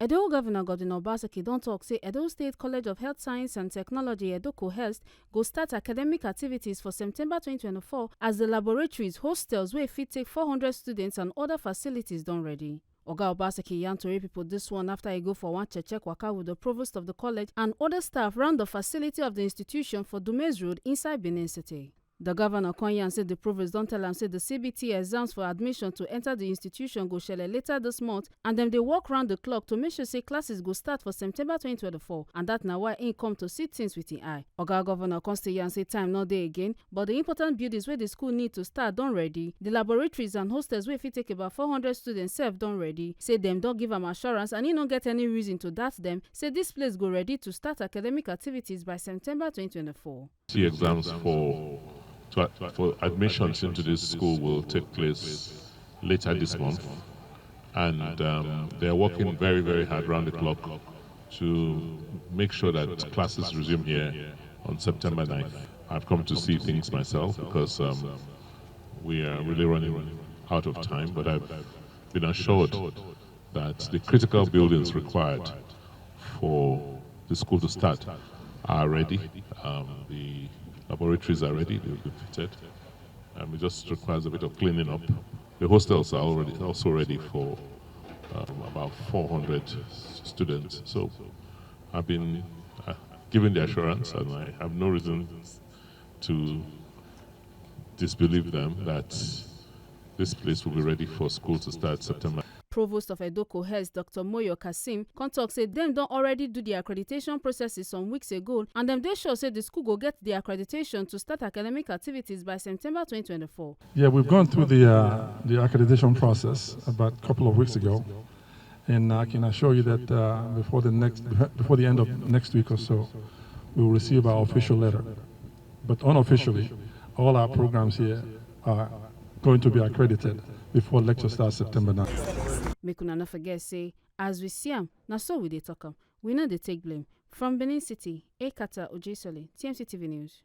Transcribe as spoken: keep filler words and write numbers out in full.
Edo Governor Godwin Obaseki don talk say Edo State College of Health Science and Technology, Edoko Health, go start academic activities for September twenty twenty-four as the laboratories, hostels wey fit take four hundred students and other facilities don ready. Oga Obaseki yarn tori pipo dis one afta e go for one check waka wit di provost of di college and oda staff round di facility of di institution for Dumez Road inside Benin City. Di govnor come yarn say di provost don tell am say di C B T exams for admission to enta di institution go shele later dis month, and dem dey work round di clock to make sure say classes go start for September twenty twenty-four, and dat na why im come to see tins wit im eye. Oga govnor come still yarn say time no dey again, but di important buildings wey di school need to start don ready. Di laboratories and hostels wey fit take about four hundred students sef don ready, say dem don give am assurance and e no get any reason to doubt dem, say dis place go ready to start academic activities by September twenty twenty-four. The exams for, to, for admissions into this school will take place later this month, and um, they're working very, very hard round the clock to make sure that classes resume here on September ninth. I've come to see things myself because um, we are really running out of time, but I've been assured that the critical buildings required for the school to start are ready. Um, the laboratories are ready, they've been fitted. Um, it just requires a bit of cleaning up. The hostels are already also ready for um, about four hundred students. So I've been uh, given the assurance, and I have no reason to disbelieve them that this place will be ready for school to start September. Provost of Edoko Health, Doctor Moyo Kasim, come talk say dem don already do the accreditation processes some weeks ago, and dem dey sure say the school go get the accreditation to start academic activities by September twenty twenty-four. Yeah, we've gone through the, uh, the accreditation process about a couple of weeks ago, and I can assure you that uh, before the next, before the end of next week or so, we will receive our official letter. But unofficially, all our programs here are going to be accredited before lecture starts September ninth. Make una no forget say, as we see am, na so we dey talk am. We no dey take blame. From Benin City, Ekata Ojesole, T M C T V News.